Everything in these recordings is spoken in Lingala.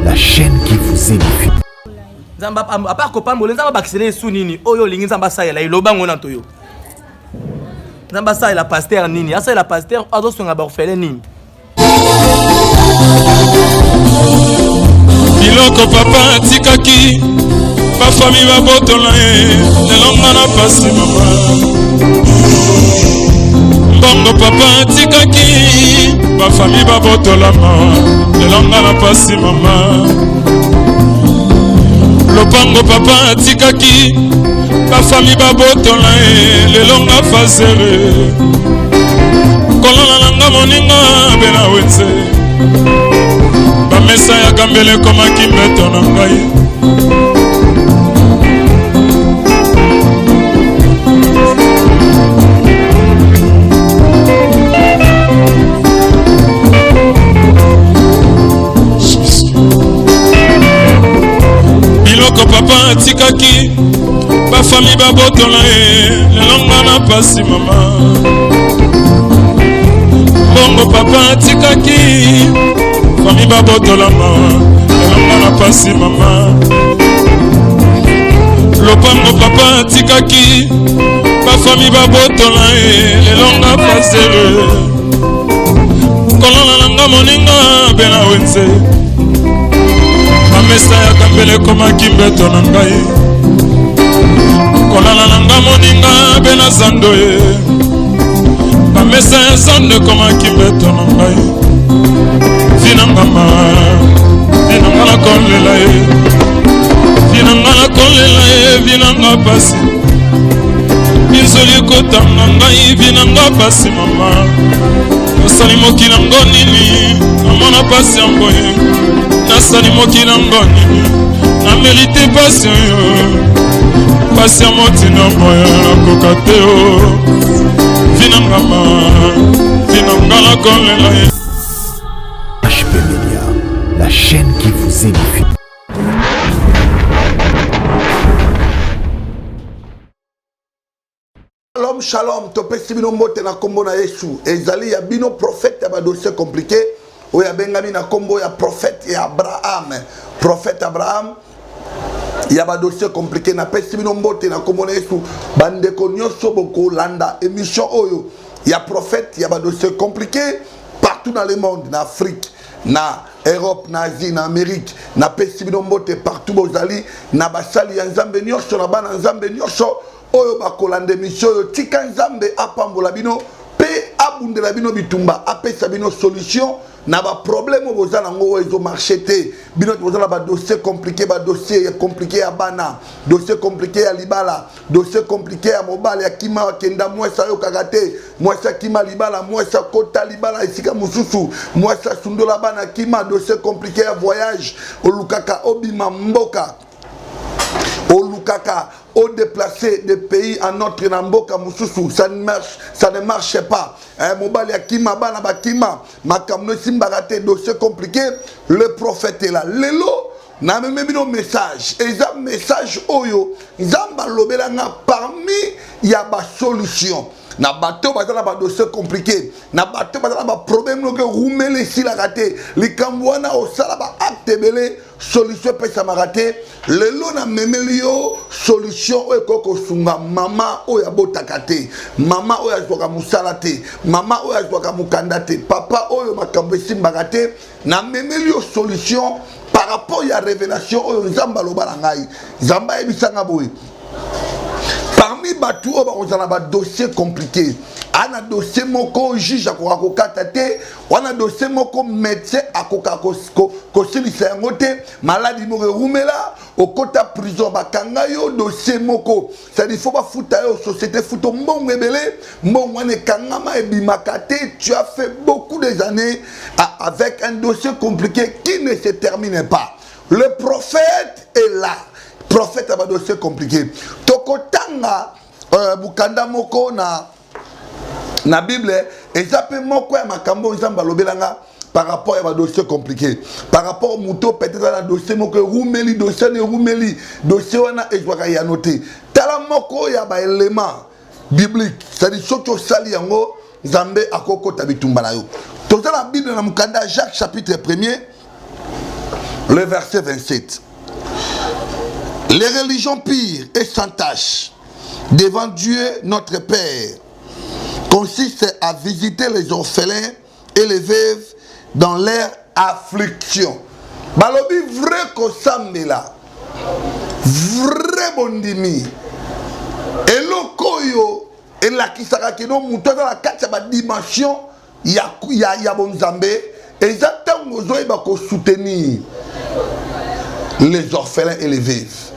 la chaîne qui vous édifie. Nzambe apart kopambola, Nzambe abakisela esu nini oyo olingi Nzambe asalela? Eloba ngo na toyo. Nzambe asalela pasteur nini? Asalela pasteur azosunga baorphelin nini? Biloko papa atikaki, bafami babotola ye, lelo nga na pasi mama. Mbongo papa atikaki, bafami babotolama, lelo nga na pasi mama. Lopango papa atikaki, bafami babotola ye, lelo nga fasere. Kolala na nga moninga bela wenze, bamesa ya kambele ekomaki mbeto na ngai. Biloko papa atikaki, bafami babotola ye, lelo nga na pasi mama. Mbongo papa atikaki, fami babotolama, lelo nga na pasi mama. Lopango papa atikaki, bafami babotola ye, lelo nga pasere. Kolala na nga moninga bela wenze, bamesa ya kambele ekomaki mbeto na ngai. Kolala na nga moninga be na zando ye, bamesa ya zando ekomaki mbeto na ngai. Vinanga ma vinanga nakolela ye, vinanga nakolela ye, vinanga pasi bizoli kotanga ngai, vinanga pasi mama. Nasali mokili yango nini? Namona pasi yango ye. Nasali mokili yango nini? Na merite pasi oyo, pasi ya motina moyo nakoka te o. Vinanga ma vinanga nakolela ye. HP Media, la chaîne qui vous édifie. Shalom, shalom, topesi bino mbote na kombo na Yesu. Ezali ya bino prophète ya ba dossier compliqué oyo abengami na kombo ya prophète ya Abraham. Prophète Abraham ya ba dossier compliqué. Napesi bino mbote na kombo na Yesu. Bandeko nyonso bokolanda émission oyo ya prophète ya ba dossier compliqué partout dans le monde, na Afrique, na Europe, na Asie, na Amérique. Napesi bino mbote partout bozali, na basali ya Nzambe nyonso, na bana Nzambe nyonso oyo bakolanda emission oyo. Tika Nzambe apambola bino mpe abundela bino bitumba, apesa bino solution na baproblème oyo boza nango oyo ezomarche te. Bino boza na badossier compliqué, badossier compliqué ya bana, dossier compliqué ya libala, dossier compliqué ya mobali akima akenda, mwasi ayokaka te, mwasi akima libala, mwasi akota libala esika mosusu, mwasi asundola bana akima, dossier compliqué ya voyage, olukaka obima mboka, olukaka odeplace de pays en autre na mboka mosusu, ça ne marche, ça ne marche pas. Eh, mobali akima, bana bakima, makambo esimbaka te, dossier compliqué. Le prophète est là. Lelo namemi bino message, eza message oyo Nzambe alobela nga parmi ya basolution na bato baza na badossier compliqué, na bato baza na baproblème noke rumela esilaka te, likambo wana osala baacte ebele, solution epesamaka te. Lelo namemeli yo solution oyo ekoki kosunga mama oyo abotaka te, mama oyo azwaka mosala te, mama oyo azwaka mokanda te, papa oyo makambo esimbaka te. Namemeli yo solution par rapport ya révélation oyo Nzambe aloba na ngai. Nzambe ayebisanga boye: parmi bato oyo bakozala na badossier compliqué, ana dossier moko juge akoka kokata te, wana dossier moko médecin akoka kosilisa yango te, maladi moko erumela, okota prison bakanga yo, dossier moko c'est-à-dire faut bafuta yo, société futa mbongo ebele, mbongo wana ekangama ebimaka te, tu as fait beaucoup des années avec un dossier compliqué qui ne se termine pas. Le prophète est là, prophète ya badossier compliqué. Tokotanga bukanda moko na Bible, eza mpe moko ya makambo Nzambe alobelanga par rapport ya badossier compliqué, par rapport moto peut-être na dossier moko erumeli, dossier wana erumeli, dossier wana ezwaka yano te. Tala moko ya baélément biblique, c'est-à-dire soki osali yango, Nzambe akokota bitumba na yo. Toza na Bible na mokanda ya Jacques chapitre 1er. Le verset 27. Les religions pires et sans tache devant Dieu notre Père consistent à visiter les orphelins et les veuves dans leur affliction. Balobi vrai kosambela, vrai bondimi, eloko oyo elakisaka kino moto aza na kati ya badimension ya, ya, ya bonzambe eza ntango ozoyeba kosoutenir les orphelins et les veuves.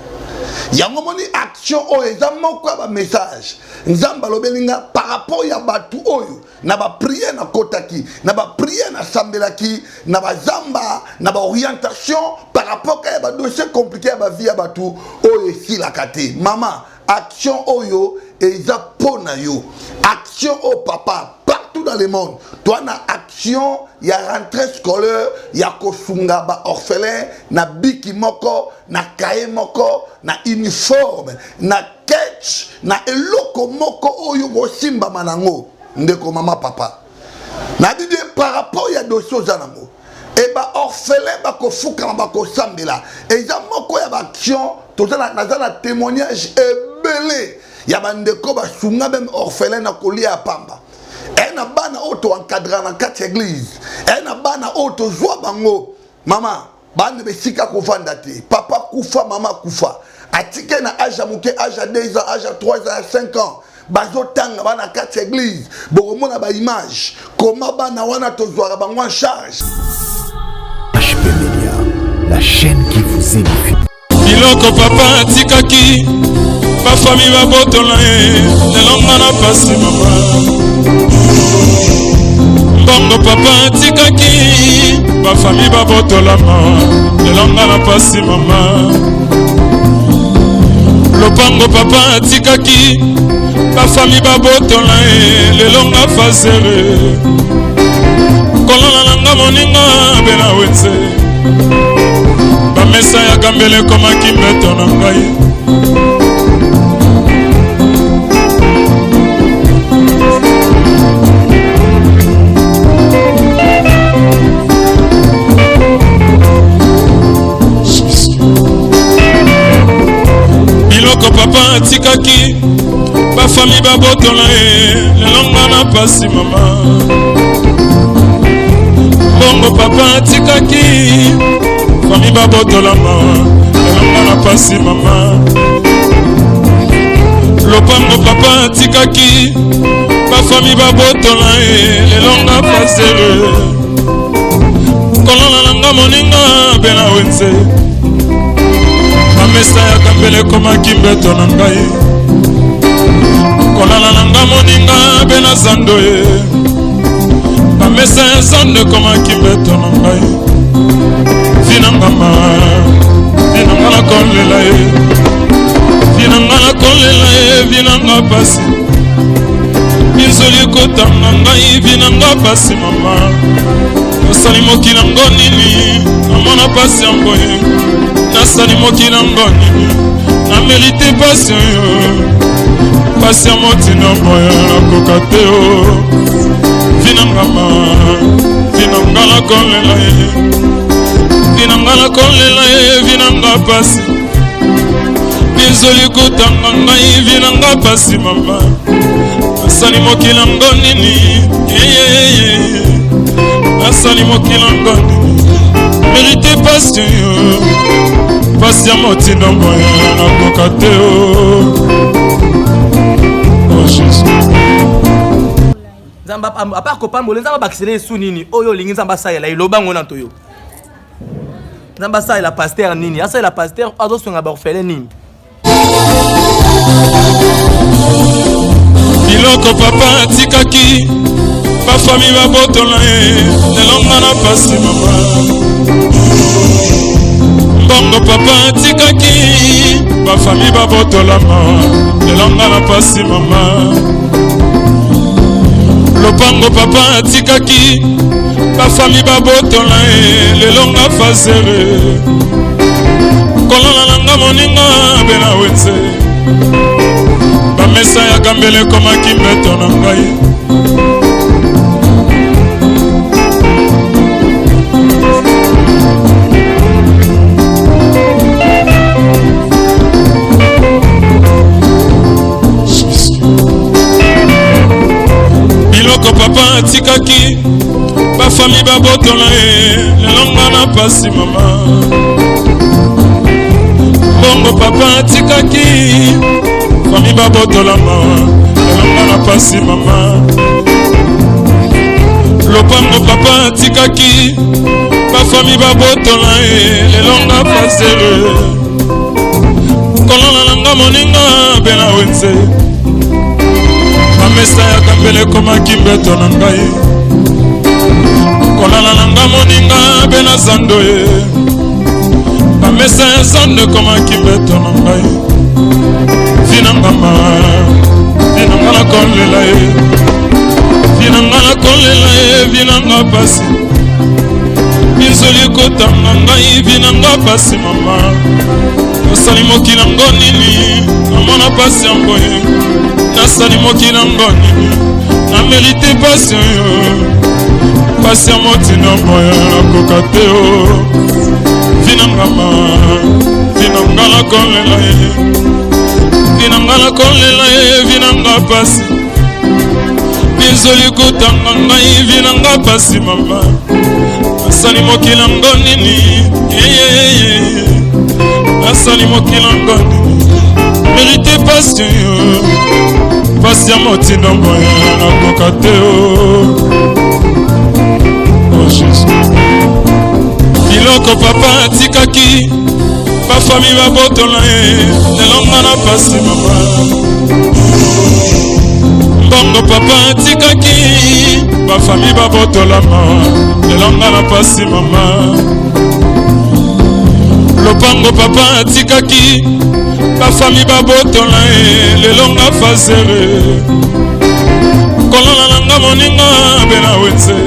Yango moni action oyo eza moko ya bamessage Nzambe alobeli nga par rapport ya bato oyo na bapriere nakotaki, na bapriere nasambelaki, na bazamba, na baorientation par rapport ka ya badossier compliqué ya bavie ya bato oyo esilaka te. Mama, action oyo eza mpo na yo, action oyo papa, partout dans le monde toa na action ya rentrée scolaire ya kosunga baorphelin na biki moko, na kaye moko, na uniforme, na ketch, na eloko moko oyo kosimbama nango. Ndeko mama, papa, nayebi bien par rapport ya dossier oza nango e baorphelin bakofukama, bakosambela. Eza moko ya baaction. Toza naza na témoignage ebele ya bandeko basunga meme orphelin na kolia ya pamba. E na bana oyo toencadra na kati ya église, e na bana oyo tozwa bango, mama, bana besika kovanda te, papa kufa, mama kufa, atike na age ya moke, age ya 2 ans, age ya 3 ans, ya 5 ans, bazotanga bana kati ya église. Bokomona baimage koma bana wana tozwaka bango en charge. HP Media, la chaîne qui vous édifie. Biloko papa atikaki, bafami babotola ye, lelo nga na pasi mama. Mbongo papa atikaki, bafami babotolama, lelo nga na pasi mama. Lopango papa atikaki, bafami babotola ye, lelo nga fazere. Kolala na nga moninga bela wenze, bamesa ya kambele ekomaki mbeto na ngai. Biloko papa atikaki, bafami babotola ye, lelo nga na pasi mama. Mbongo papa atikaki, fami babotolama, lelo nga na pasi mama. Lopango papa atikaki, bafami babotola ye, lelo nga pasere. Kolala na nga moninga bela wenze, bamesa ya kambele ekomaki mbeto na ngai. Kolala na nga moninga bela zando ye, bamesa ya zando ekomaki mbeto na ngai. Vinangama vinanga nakolela ye, vinanga nakolela ye, vinanga pasi minzoli ekotanga ngai, vinanga pasi mama. Nasali mokili yango nini, namona pasi yango ye. Nasali mokili yango nini, na merite pasi oyo, pasi ya motindo boye nakoka te o. Vinangama vinanga nakolela ye, vinanga nakolela ye, vinanga pasi bizoli kotanga ngai, vinanga pasi mama. Nasali mokili yango nini, eyeye, nasali mokili yango nini, merite pasi oyo, pasi ya motindo boye nakoka te o. Oh Jésus. Nzambe apart kopambola, Nzambe abakisela esu nini oyo olingi Nzambe asalela? Eloba ngo na toyo. Nzambe asalela pasteur nini? Asalela pasteur azosunga baorphelin nini? Biloko papa atikaki, bafami babotola ye, lelo nga na pasi mama. Mbongo papa atikaki, bafami babotolama, lelo nga na pasi mama. Lopango papa atikaki, bafami babotola ye, lelo nga fazere. Kolala na nga moninga bela wenze, bamesa ya kambele ekomaki mbeto na ngai. Bafami babotola ye, lelo nga na pasi mama. Mbongo papa atikaki, fami babotola mawa, lelo nga na pasi mama. Lopango papa atikaki, bafami babotola ye, lelo nga pasere. Kolona na nga moninga bela wenze, bamesa ya kambele ekomaki mbeto na ngai. Kolala na nga moninga be na zando ye, bamesa ya zando ekomaki mbeto na ngai. Vinangama vinanga nakolela ye, vinanga nakolela ye, vinanga pasi minzoli ekotanga ngai, vinanga pasi mama. Nasali mokili yango nini, namona pasi yango ye. Nasali mokili yango nini, na merite pasi oyo, pasi ya motindo boye nakoka te o. Vinangama vinanga nakolela ye, vinanga nakolela ye, vinanga pasi minzoli kotanga ngai, vinanga pasi mama. Nasali mokili yango nini, eyeyeye, nasali mokili yango nini, merite pasi oyo, pasi ya motindo boye nakoka te o. Oh Jésus, biloko papa atikaki, bafami babotola ye, lelo nga na pasi mama. Mbongo papa atikaki, bafami babotolama, lelo nga na pasi mama. Lopango papa atikaki, bafami babotola ye, lelo nga fazere. Kolona na nga moninga bela wenze,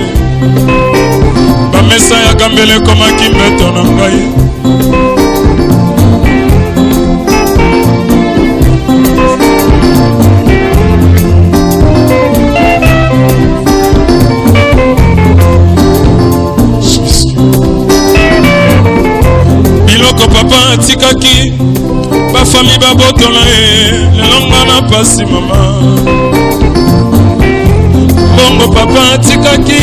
bamesa ya kambele ekomaki mbeto na ngai. Biloko papa atikaki, bafami babotola ye, lelo nga na pasi mama. Mbongo papa atikaki,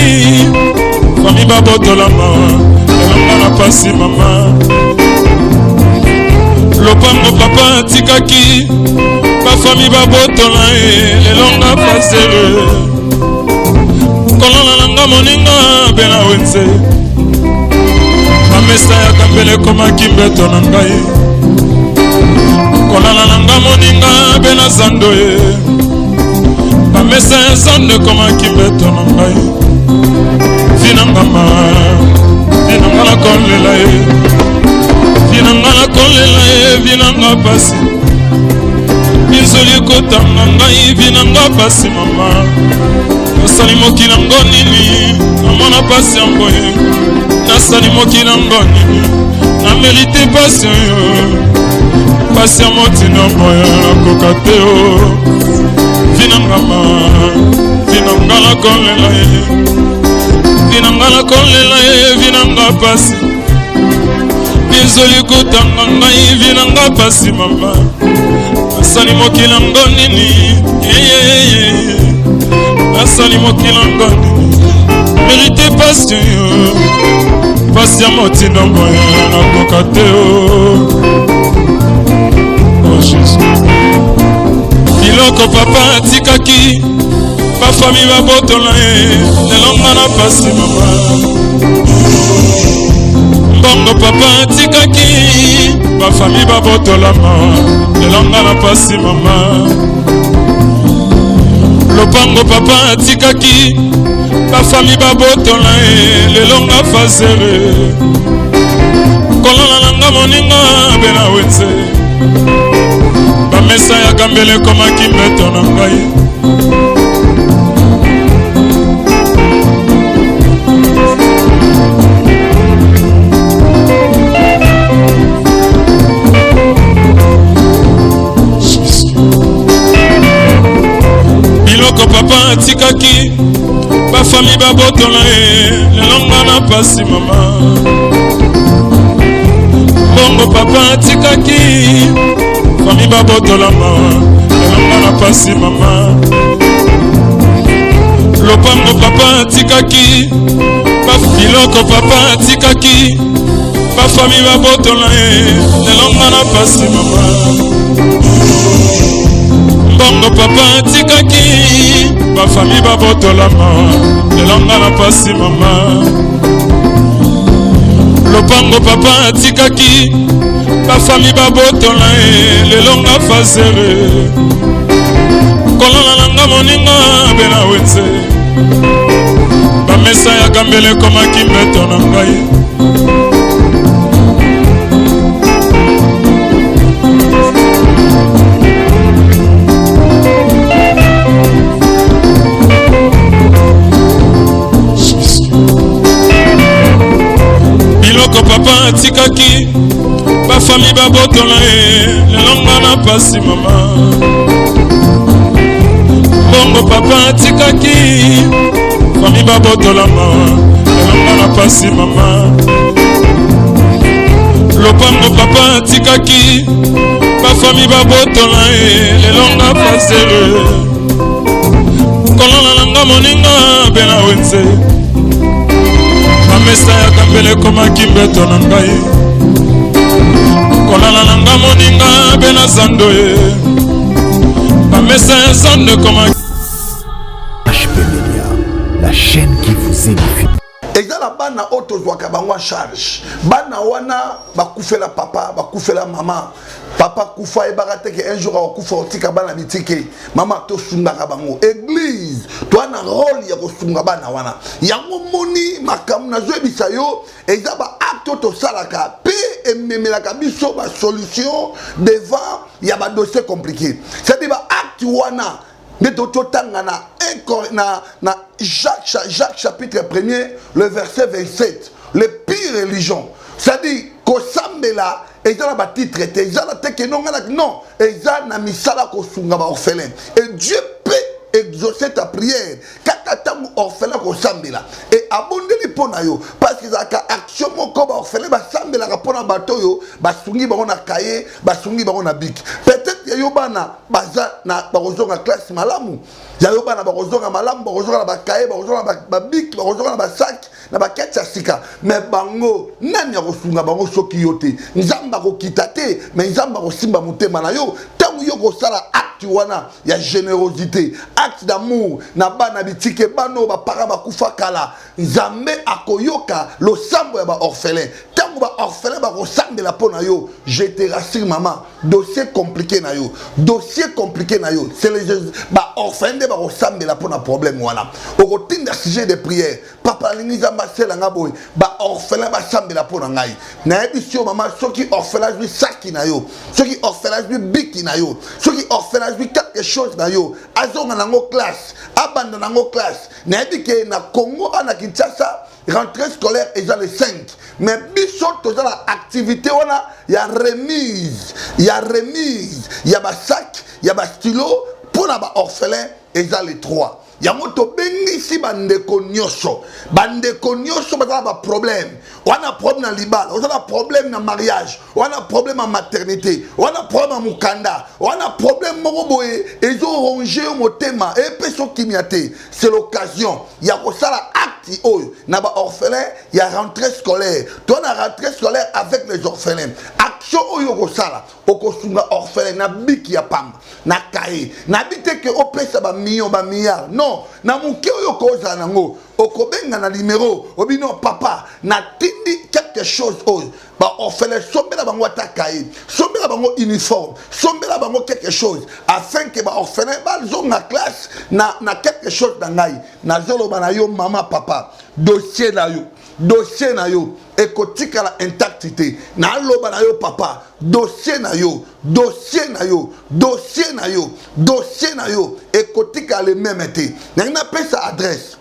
fami babotola mawa, lelo nga na pasi mama. Lopango papa atikaki, bafami babotola ye, lelo nga pasere. Kolona na nga moninga bela wenze, bamesa ya kambele ekomaki mbeto na ngai. Kolala na nga moninga be na zando ye, bamesa ya zando ekomaki mbeto na ngai. Vinangama vinanga nakolela ye, vinanga nakolela ye, vinanga pasi minzoli ekotanga ngai, vinanga pasi mama. Nasali mokili yango nini, namona pasi yango ye. Nasali mokili yango nini, na merite pasi oyo, pasi ya motindo boye nakoka te o. Vinangama vinanga nakolela ye, vinanga nakolela ye, vinanga pasi minzoli kotanga ngai, vinanga pasi mama. Nasali mokili yango nini, eyeyeye, nasali mokili yango nini, merite pasi oyo, pasi ya motindo boye nakoka te o. Oh Jésus, biloko papa atikaki, bafami babotola ye, lelo nga na pasi mama. Mbongo papa atikaki, bafami babotola mawa, lelo nga na pasi mama. Lopango papa atikaki, bafami babotola ye, lelo nga fazere. Kolona na nga moninga bela wenze, bamesa ya kambele ekomaki mbeto na ngai. Biloko papa atikaki, bafami babotola ye, lelo nga na pasi mama. Mbongo papa atikaki, fami babotola mawa, lelo nga na pasi mama. Lopango papa atikaki, biloko papa atikaki, bafami babotola ye, lelo nga na pasi mama. Mbongo papa atikaki, bafami babotolama, lelo nga na pasi mama. Lopango papa atikaki, bafami babotola ye, lelo nga fazere. Kolala na nga moninga bela wenze, bamesa ya kambele ekomaki mbeto na ngai. Biloko papa atikaki, bafami babotola ye, lelo nga na pasi mama. Mbongo papa atikaki, fami babotolama, lelo nga na pasi mama. Lopango papa atikaki, bafami babotola ye, lelo nga pasere. Kolala na nga moninga bela wenze, bamesa ya kambele ekomaki mbeto na ngai. Kolala na nga moninga bela zando ye, bamesa ya zando ekomaki. HP Media, la chaîne qui vous édifie. Eza na bana oyo tozwaka bango en charge. Bana wana bakufela papa, bakufela mama. Papa kufa ayebaka te ke un jour akokufa otika bana bitike. Mama tosungaka bango. Église toa na rôle ya kosunga bana wana. Yango moni makambo nazoyebisa yo eza ba acte oyo tosalaka pe ememelaka biso ba solution devant ya ba dossier compliqué. C'est-à-dire ba acte wana nde totanga na na, na Jacques, Jacques chapitre 1er le verset 27, le pire religion, c'est-à-dire kosambela eza na batitre te, eza na te ke non, non, eza na misala kosunga ba orphelin. Et Dieu peut exaucer ta prière kaka ntango orphelin kosambela e abondeli mpo na yo, parce que ezalaka action moko ba orphelin basambelaka mpo na bato oyo basungi bango na kaye, basungi bango na bic. Peut-être ya yo bana baza na bakozonga classe malamu, ya yo bana bakozonga malamu, bakozonga na bakaye, bakozonga na babic, bakozonga na basak, na baketi ya sika. Mais bango nani akosunga bango soki yo te? Nzambe akokita te, mais Nzambe akosimba motema na yo ntango yo kosala acte wana ya générosité, acte d'amour na bana bitike, bana oyo bapara bakufa kala. Nzambe akoyoka losambo ya ba orphelin. Ntango ba orphelin bakosambela mpo na yo, je te rassure mama, dossier compliqué na yo, dossier compliqué na yo, c'est les ba orphelin nde bakosambela mpo na problème wana. Okotinda sujet de prière, papa alingi Nzambe asela nga boye, ba orphelin basambela mpo na ngai. Nayebisi yo mama, soki orphelin azwi saki na yo, soki orphelin azwi biki na yo, soki orphelin azwi quelque chose na yo, azonga nango classe, abanda nango classe. Nayebi ke na Congo na Kinshasa rentrée scolaire eza le 5, mais biso toza na activité wana ya remise, ya remise ya basac, ya bastylo mpo na baorphelin eza le 3. Yango tobengisi bandeko nyonso, bandeko nyonso baza na baproblème wana, problème na libala, oza na problème na mariage, wana problème ya maternité, wana problème ya mokanda, wana problème moko boye ezoronge yo motema, epesa okimia te. C'est l'occasion ya kosala acte oyo na baorphelin ya rentrée scolaire. To na rentrée scolaire avec les orphelins, action oyo okosala, okosunga orphelin na biki ya pamba, na kaye, nayebi te ke opesa bamillion, bamilliard, non, na moke oyo okozala nango, okobenga na numero obino, papa natindi quelque chose oyo baorphelin, sombela bango ata kaye, sombela bango uniforme, sombela bango quelque chose afin ke baorphelin bazonga classe na quelque chose na ngai. Nazoloba na yo mama, papa, dossier na yo, dossier na yo ekotikala intact te. Naloba na yo papa, dossier na yo, dossier na yo, dossier na yo, dossier na yo ekotikala le même te. Nangi napesa adresse,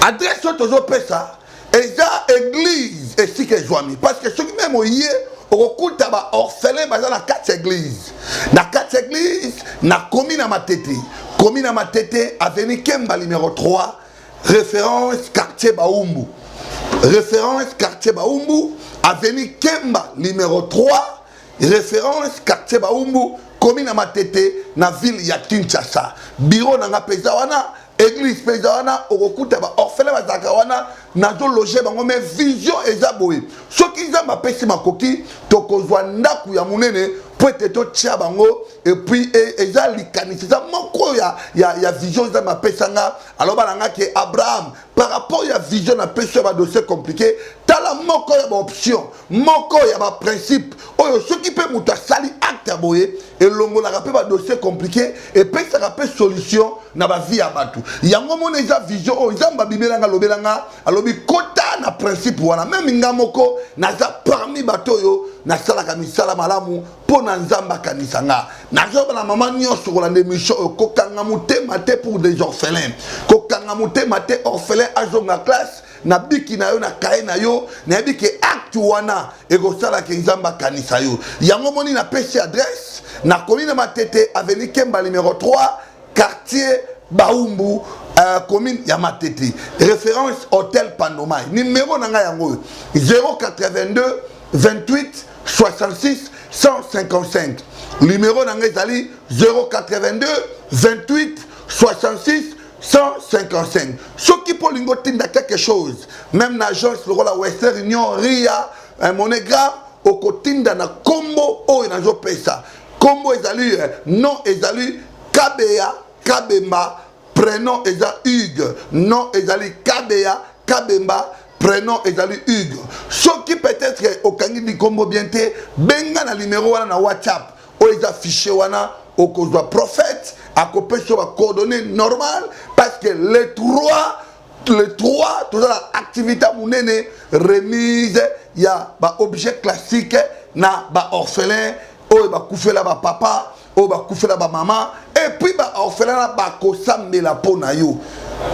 adresse oyo tozopesa eza église esika ezwami, parce que soki meme oye okokuta baorphelin baza na kati ya église, na kati ya église na komi na Matete, komi na Matete, avenue Kemba numéro 3, référence quartier Baumbu, référence quartier Baumbu, avenue Kemba numéro 3, référence quartier Baumbu, komi na Matete, na ville ya Kinshasa. Bureau na nga mpenza wana. Église mpe eza wana, okokuta baorphelin bazalaka wana, nazologe bango. Mais vision eza boye: soki Nzambe apesi makoki, tokozwa ndako ya monene mpo ete totia bango. Et puis eza likanisi, eza moko ya vision Nzambe apesanga. Aloba na nga ke Abraham, par rapport ya vision napesi yo, badossier compliqué, tala moko ya baoption, moko ya baprincipe oyo soki mpe moto asali acte ya boye, elongolaka mpe badossier compliqué, epesaka mpe solution na bavie ya bato. Yango mona eza vision oyo Nzambe abimelanga, alobelanga, alobi kota na principe wana. Même nga moko naza parmi bato oyo nasalaka misala malamu mpo na Nzambe akanisa nga. Nazoba na mama nyonso kolanda émission oyo: kokanga motema te pour des orphelins, kokanga motema te. Orphelin azonga classe na bic na yo, na cahier na yo. Nayebi ke acte wana ekosalaka Nzambe akanisa yo. Yango moni napesi adresse: nakomi na Matete, avenue Kemba numéro 3, quartier Baumbu, commune ya Matete, référence hôtel Pandomai. Numéro na ngai yango oyo: 082 28 66 155. Numéro na ngai ezali 082 28 66 155. Soki mpo olingi otinda quelque chose, même na agence lokola Western Union, Ria, MoneyGram, okotinda na nkombo oyo nazopesa. Nkombo ezali, nom ezali Kabeya Kabemba, prénom eza Hugue. Nom ezali Kabeya Kabemba, prénom ezali Hugue. Soki peut-être okangi likombo bien te, benga na numéro wana na WhatsApp oyo eza fiche wana, okozwa prophète, akopesa yo bacoordonnées normal. Parce que le 3 toza na activité ya monene, remise ya baobjet classique na baorphelin oyo bakufela bapapa, oyo bakufela bamama. Et puis baorphelin na bakosambela mpo na yo.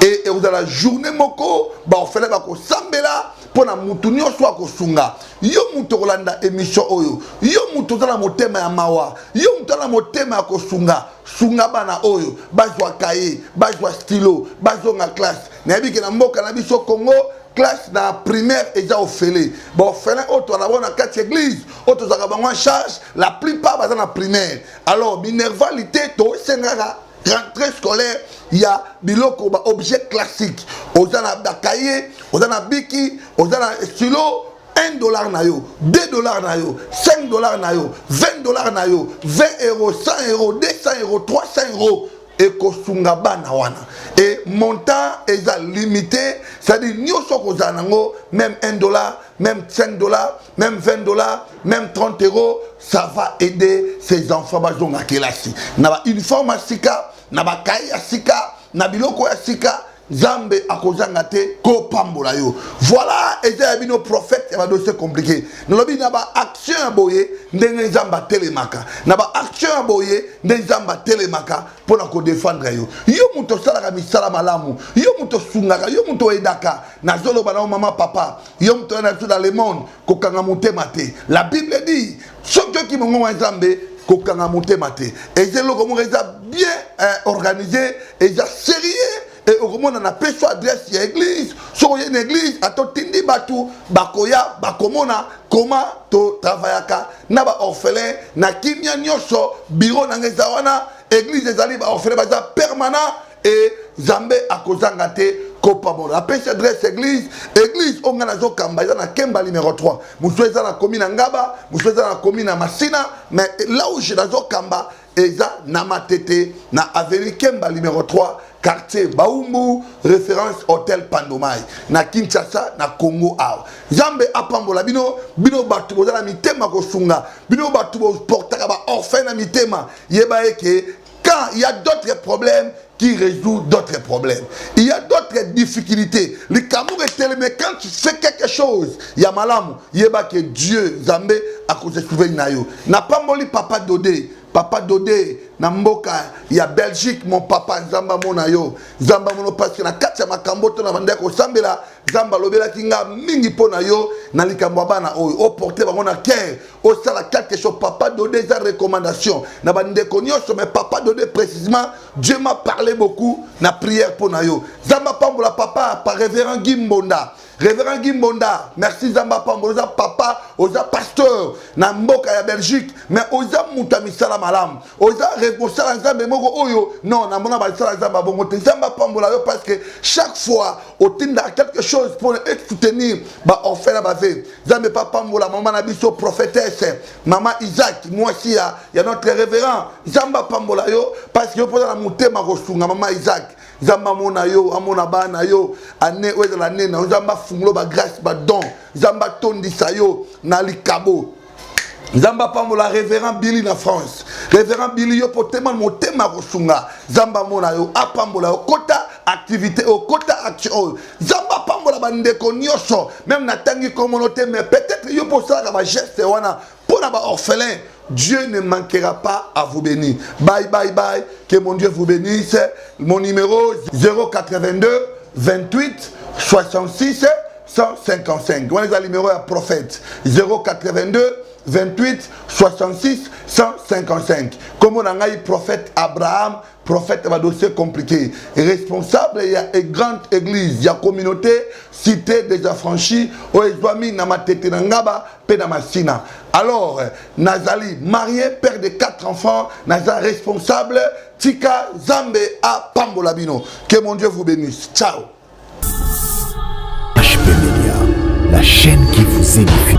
E ekozala journée moko, baorphelin bakosambela mpo na mutu nyonso akosunga. Yo mutu okolanda émission oyo, yo mutu oza na motema ya mawa, yo mutu aza na motema ya kosunga, sunga bana oyo bazwa cahier, bazwa stylo, bazonga classe. Nayebi ke na mboka na biso Congo, classe na primaire eza ofele. Baorphelin oyo tozala bango na kati église, oyo tozalaka bango en charge, la plupart baza na primaire. Alors minerval te, tosengaka rentrée scolaire ya biloko, baobjet classique. Oza na bacahier, oza na bic, oza na stylo, 1 dollar na yo, 2 dollars na yo, 5 dollars na yo, 20 dollars na yo, 20 euros, 100 euros, 200 euros, 300 euros, ekosunga bana wana. E montant eza limité, c'est-à-dire nyonso okozala nango, même 1 dollar, même 5 dollars, même 20 dollars, même 30 euros, ça va aider ces enfants bazonga kelasi na bauniforme ya sika, na bacahier ya sika, na biloko ya sika. Nzambe akozanga te kopambola yo. Voilà, eza ya bino prophète ya badossier compliqué. Nalobi na baaction ya boye ndenge Nzambe atelemaka, na baaction ya boye nde Nzambe atelemaka mpo na kodefendre yo. Yo moto osalaka misala malamu, yo moto osungaka, yo moto oyedaka, nazoloba na yo mama, papa, yo moto oya na biso dans le monde, kokanga motema te. La Bible dit: soki oki mongongo ya Nzambe, kokanga motema te. Eza eloko moko eza bien organisé, eza sérieux. E okomona na peso adresse ya église. Soki oye na église, ata otindi bato bakoya, bakomona koma totravaillaka na baorphelin na kimia nyonso. Bureau na nga eza wana, église ezali, baorphelin baza permanent. E Nzambe akozanga te kopambola. Apesi adresse église. Église oyo ngai nazokamba eza na Kemba numéro 3. Mosusu eza na komi na Ngaba, mosusu eza na komi na Masina, mais là où je nazokamba eza na Matete, na avenue Kemba numéro 3, quartier Baumbu, référence hôtel Pandomai, na Kinshasa, na Congo awa. Nzambe apambola bino, bino bato boza na mitema kosunga, bino bato boportaka baorphelin na mitema. Yeba eke quand il y a d'autres problèmes qui résout d'autres problèmes, il y a d'autres difficultés, likambo eteleme, quand tu fais quelque chose ya malamu, yeba ke Dieu, Nzambe akose souvenir na yo. Napamboli papa Dode, papa Dode na mboka ya Belgique. Mon papa, Nzambe amona yo, Nzambe amona, parce que na kati ya makambo to na banda kosambela, Nzambe alobelaki nga mingi mpo na yo na likambo ya bana oyo oporte bango na cœur, osala quelque chose. Papa Dode, eza recommandation na bandeko nyonso, mais papa Dode précisément, Dieu m'a parlé beaucoup na prière mpo na yo. Nzambe apambola papa par révérend Guy Mbonda. Révérend Guy Mbonda, merci, Nzambe apambola. Oza papa, oza pasteur na mboka ya Belgique, mais oza moto ya misala malamu, oza Mosala Nzambe moko oyo, non, namona basala Nzambe abongo te. Nzambe apambola yo, parce que chaque fois otindaka quelque chose pour soutenir baorphelin, baveuve. Nzambe mpe apambola mama na biso, prophétesse mama Isaac, mwasi ya notre révérend. Nzambe apambola yo, parce que yo mpoza na motema kosunga. Mama Isaac, Nzambe amona yo, amona bana yo. Ane oyo ezala nene na yo. Nzambe afungola bagrâce, badon. Nzambe atondisa yo na likabo. Nzambe apambola révérend Billy na France. Révérend Billy, yo potema motema kosunga, Nzambe amona yo, apambola yo. Kota activité oyo, kota action oyo. Nzambe apambola bandeko nyonso, même natangi komono te, mais peut-être yo mpo osalaka bageste wana mpo na baorphelin. Dieu ne manquera pas à vous bénir. Bye, bye, bye. Que mon Dieu vous bénisse. Mon numéro: 082 28 66 155. Wana eza numéro ya prophète, 082 28 66 155. Kombo na ngai, prophète Abraham, prophète badossier compliqué, responsable ya grande église ya communauté Cité des Affranchis, oyo ezwami na Matete, na Ngaba mpe na Masina. Alors, nazali marié, père de quatre enfants, naza responsable. Tika Nzambe apambola bino. Que mon Dieu vous bénisse. Ciao. HP Media, la chaîne qui vous édifie.